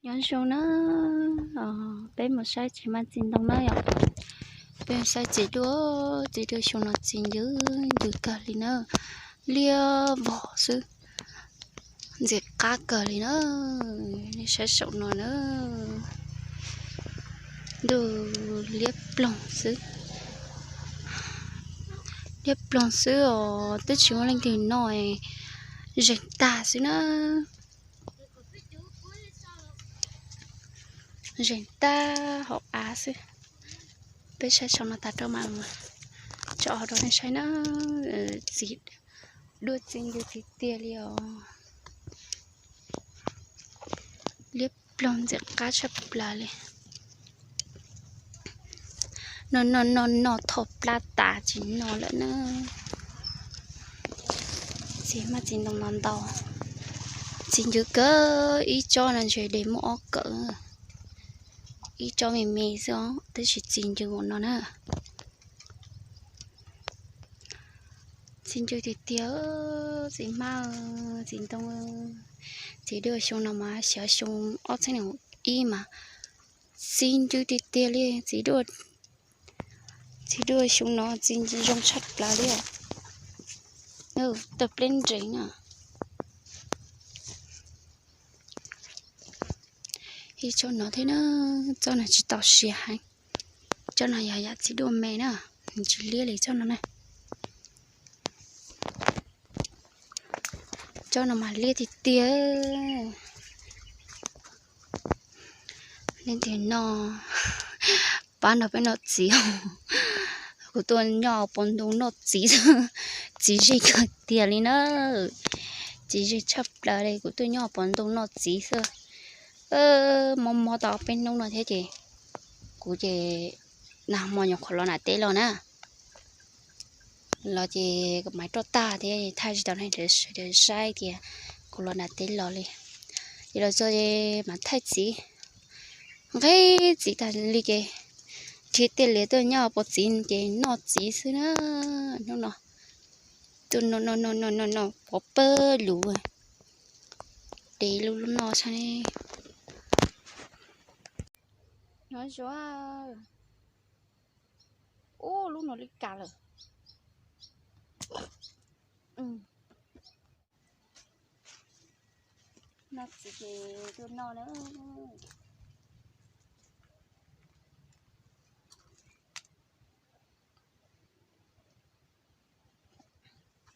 Nyob zoo na, peb mus saib txiv hmab txiv ntoo na yom. Peb mus saib txiv duaj, txiv duaj xyoo no txi ncw ncw kawg li na, liab vog xwb, ntxim qab kawg li na. Nej saib saum no na, ntuj, liab ploog xwb, liab ploog xwb os, twb tsis muaj leej twg noj, zeeg tag xwb na. Zeeg tag hauv av xwb. Peb saib saum no tas rau mas tso rau nej saib na. Txiv duaj txi ncw tiag tiag li os. Liab ploog ntxim qab tshaj plaws li. Noj noj noj noj thom plab tas tsis noj lawm na. Txiv hmab txiv ntoo no ntau, txi ncw kawg, ib tsob no ntshe de muaj ob kawm, ib tsob me me xwb os, tab sis txi ncw ua no na. Txi ncw tiag tiag, txiv hmab, txiv ntoo. Txiv duaj xyoo no mas xyov xyoo ob txhiab nees nkaum ib mas txi ncw tiag tiag li. Txiv duaj, txiv duaj xyoo no txi zoo tshaj plaws li. Tawg pleb nrees na. Ib tsob no thiab na, tsob no tsis tau siav heev. Tsob no yog yam txiv duaj me na, nws tsis liab li tsob no na. Tsob no mas liab tiag tiag. Leej twg noj, pab nrog peb noj txiv. Kuv tuaj nyob pem ntoo noj txiv, txiv ze kawg tiag li na. Txiv ze tshaj plaws li, kuv tuaj nyob pem ntoo noj txiv xwb. Mob mob tau peb hnub no thiab ces kuv ces nag hmo nyuam qhuav los nram teb los na. Los ces kuv mam roj tag thiab thaij tsis tau nej sawv daws saib tias kuv los nram teb los li. Ces los txog ces mam thaij txiv, nqis txiv tas li ces nrhiav tiaj lias tuaj nyob pem txiv ces noj txiv xwb na. Hnub no tuaj noj noj noj noj noj noj pov pawg lug, dev lub lub noj tshaj ne. Nov zoo, ub lub no li cas lawm. Noj txiv ces tuaj noj na.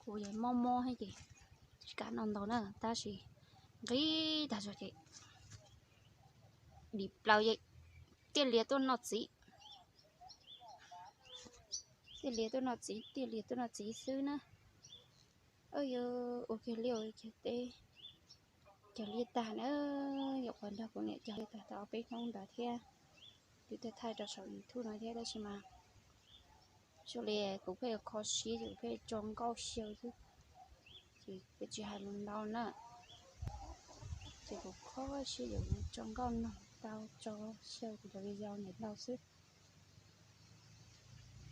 Kuv yeej mob mob thiab ces tsis kam noj ntau na, tab sis nqis tag zog ces dim plaws yeej tiaj lias tuaj noj txiv. Tiaj lias tuaj noj txiv, tiaj lias tuaj noj txiv xwb na. Yog ua kiag liaj ua kiag teb, cog liaj tag na, yuav qhuav nrog kuv niam cog liaj tag tau peb hnub ntawd thiab. Twb thaij rau saum YouTube no thiab tab sis mas zoo li kuv pheej kho siab ces kuv pheej tso nkauj xyaw xwb, ces kuv tsis hais lus ntau na. Ces kuv kho siab ces kuv tso nkauj no tau tso xyaw kuv cov video ntawd ntau xwb.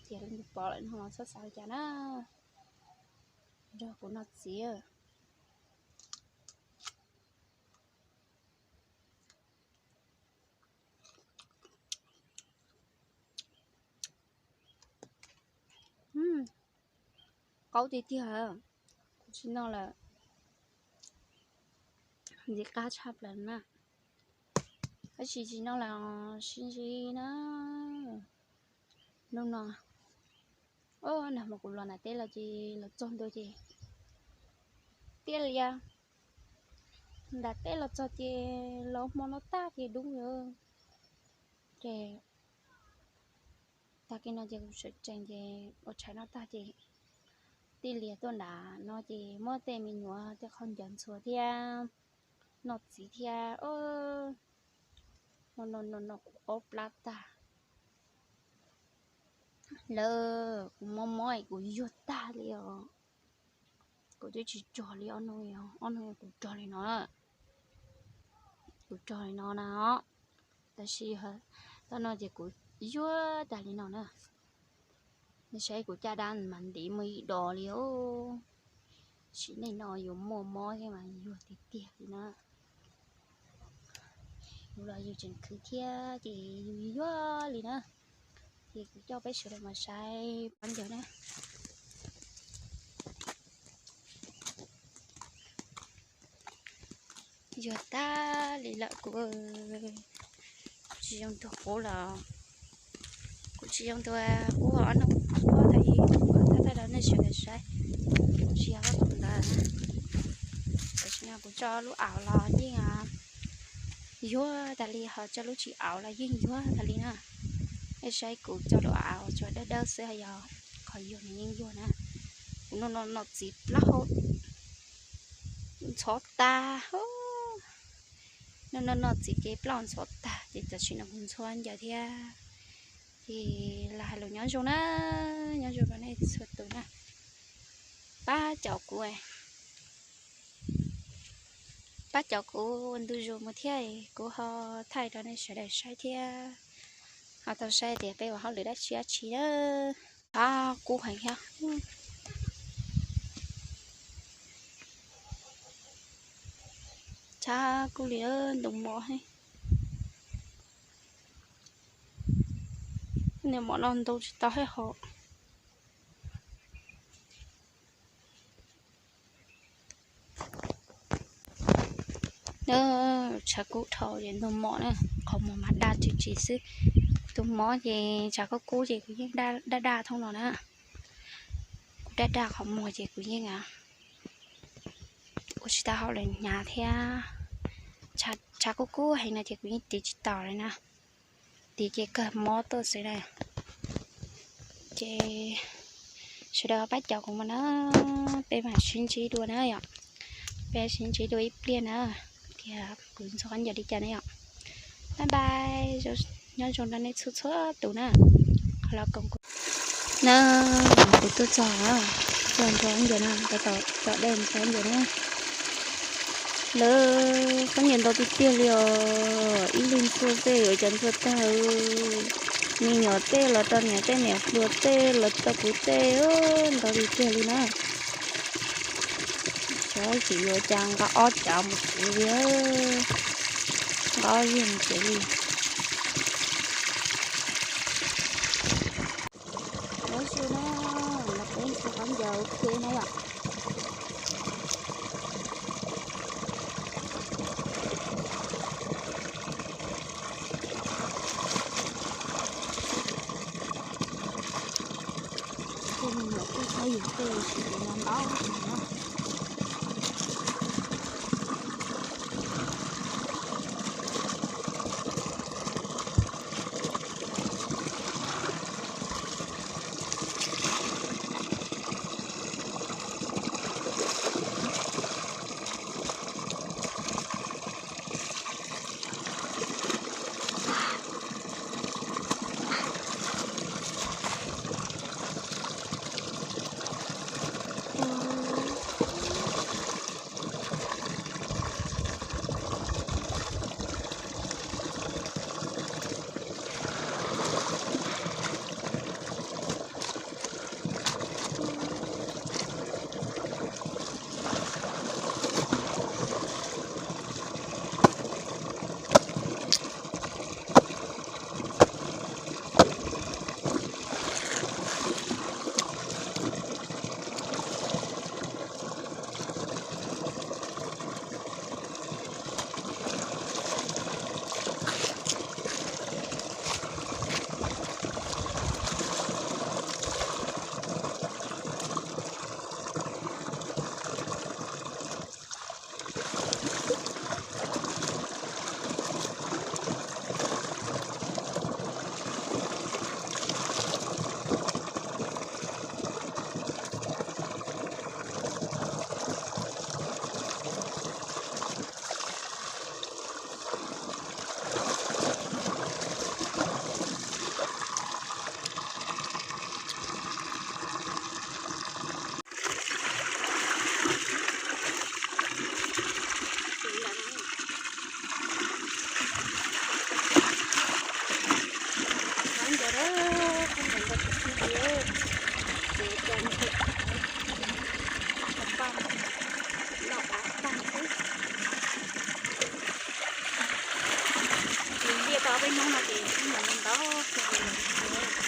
Ces leej twg pom lawm no txhob xav li cas na, nrog kuv noj txiv. Qaub tiag tiag, kuv tsis noj lawm, ntxim qab tshaj plaws na. Tab sis tsis noj lawm, sib ntsib na. Hnub no, nag hmo kuv los nram teb los ces los txog ntua ces tiaj lias, nram teb los txog ces los hmo no tag ces dub lawm. Ces tag kis no ces kuv sawv tsees ces ua tshais noj tag ces tiaj lias tuaj nram no ces muab tej me nyuam tej qhov ncauj ntxhua thiab noj txiv thiab. No no no no kuv qaub plab tag lawm, kuv mob mob kuv yuag tag li os. Kuv twb tsis rog li ob hnub, ob hnub kuv rog li no, kuv rog li no na. Tab sis tau no ces kuv yuag tag li no na. Nej saib kuv caj dab mas ntev muaj ib dos li os. Sim neej no yuav muaj mob thiab mas yuag tiag tiag li na. Yus los yus tseem khwv thiab ces yus yuag li na. Ces kuv coj peb sawv daws mus saib pob ncaws na. Yuag tag li lawm kuv. Kuv tsis zoo ntuag qub los, kuv tsis zoo ntuag qub ho ob hnub qub tag ib hnub qub tag tag rau nej sawv daws saib. Kuv tsis yog ob tug ntawd. Tam sim no kuv tso lub aum los yeej yuag tas li, ho tso lub tsis aum los yeej yuag tas li na. Nej saib kuv tso lub aum tsuas dawb dawb xwb, ho yog qhov yuag nws yeej yuag na. Kuv noj noj txiv plaub hau ntxhov tag. Noj noj noj txiv ces plaub ntxhov tag, ces tam sim no kuv ntxhua ncaws thiab. Ces los hais lus nyob zoo na, nyob zoo rau nej txhua tus na. Pab caum kuv, pab caum kuv ntu zus mus thiab, kuv ho thaij rau nej sawv daws saib thiab. Ho tau saib tias peb ua hauj lwm dab tsi dab tsi na. Tshav kub heev thiab. Tshav kub li, ntu mos, ntu mos no ntu tsis tau hauv. Tshav kub dhau ces ntu mos na, qhov muag mas daj tsw tsis xwb. Ntu mos ces tshav kub kub ces kuv yeej daj daj thooj no na. Kuv daj daj qhov muag ces kuv yeej ua tsis tau hauj lwm hnyav thiab. Tshav kub kub heev no ces kuv yeej tiv tsis taus li na. Tiv ces kawg mob tuaj xwb na. Ces sawv daws pab caum kuv mus na, peb mam sib ntsib dua na yom. Peb sib ntsib dua ib pliag na, tias kuv ntxhua ncaws li cas na yom. Bye bye, nyob zoo rau nej txhua txhua tus na. Qhov los koom kuv na, kuv tuaj txog, txog ntxhua ncaws na, tau tom dej ntxhua ncaws na. Lawv khaub ncaws ntau tiag tiag li os, ib leeg ntxhua tej yuav cov ntxhua tag. Me nyuam tej los rau niam tej, niam hluas tej los rau kuv tej, ntau tiag tiag li na. Xyov xyem yuav cas nqa ob cov mus tsev li, nqa ob zeg mus tsev li. Nyob zoo na, los peb ntxhua khaub ncaws ua ke na yom. Tej me nyuam kuj saib yus tej tsis tus no ntau heev na. Peb Hmoob no ces ib yam li ntau kawg li lawm.